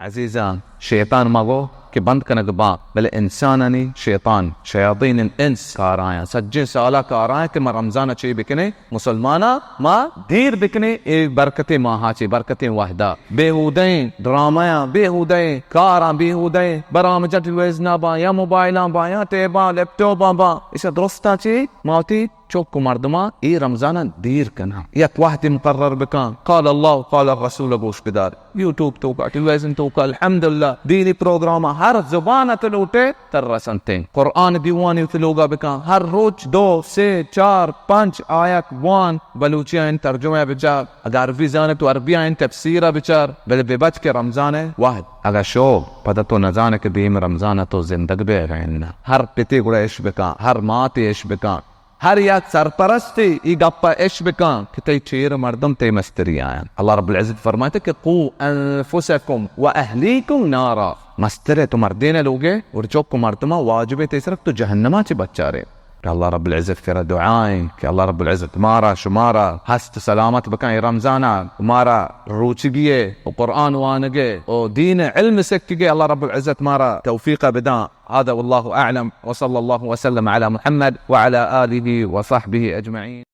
عزیزاں، شیطان ما گو کہ بند کنگ باں، بلے انسانانی شیطان، شیاطین الانس کارایاں، سجیں سالا کارایاں کہ ما رمضان ء چے بکنیں، مسلماناں ما دیر بکنیں اے برکتیں ماہا چے، برکتیں وہدا۔ بے ہودئیں ڈرامہاں، بے ہودئیں کاراں، بے ہودئیں برام جٹ ویزنا باں یا موبائلاں باں یا ٹیباں لیپ ٹاپاں باں، ایشاں درستاں چے ما وتی چک و مردماں اے رمضان ء دیر کناں، یک وہدے مقرر بکاں، قال اللہ قال الرسول ء گوش بدار، یوٹیوب توکا، ٹیلی ویژن توکا، الحمدللہ دینی پروگرام ہر زبان ء تو لوٹے تر رسنتیں۔ قرآن دیوانی وتی لوگا بکاں، ہر روچ دو، سے، چار، پنچ آیت بوان، بلوچی آئین ترجمہ ء بچار، اگہ عربی زانے تو عربی آئین تفسیر ء بچار، بلے بے بچ کہ رمضان ء وہد اگہ شو، پدا تو نزانے کہ دیم رمضان ء تو زندگ بے گئے نہ۔ ہر پتے گڑا اش بکاں، ہر ماتے اش بکاں، ہر یک سرپرستے ای گپ ء اش بکاں کہ تئی چیر مردم تئی مستری آیاں۔ اللہ رب العزت فرمائیت کہ قو انفسکم و اہلیکم نارا، مستر ء تو مردین ء لوگ ء اور چک و مردماں واجب ء تئی سرک تو جہنما چہ بچارے۔ کہ اللہ رب العزت کرا دعائیں کہ اللہ رب العزت مارا شمارا ہست سلامت بکاں اے رمضانا، مارا روچگی ء و قرآن وانگ ء و دین ء علم سکگ ء اللہ رب العزت مارا توفیق بداں۔ هذا والله أعلم، وصلى الله وسلم على محمد وعلى آله وصحبه أجمعين.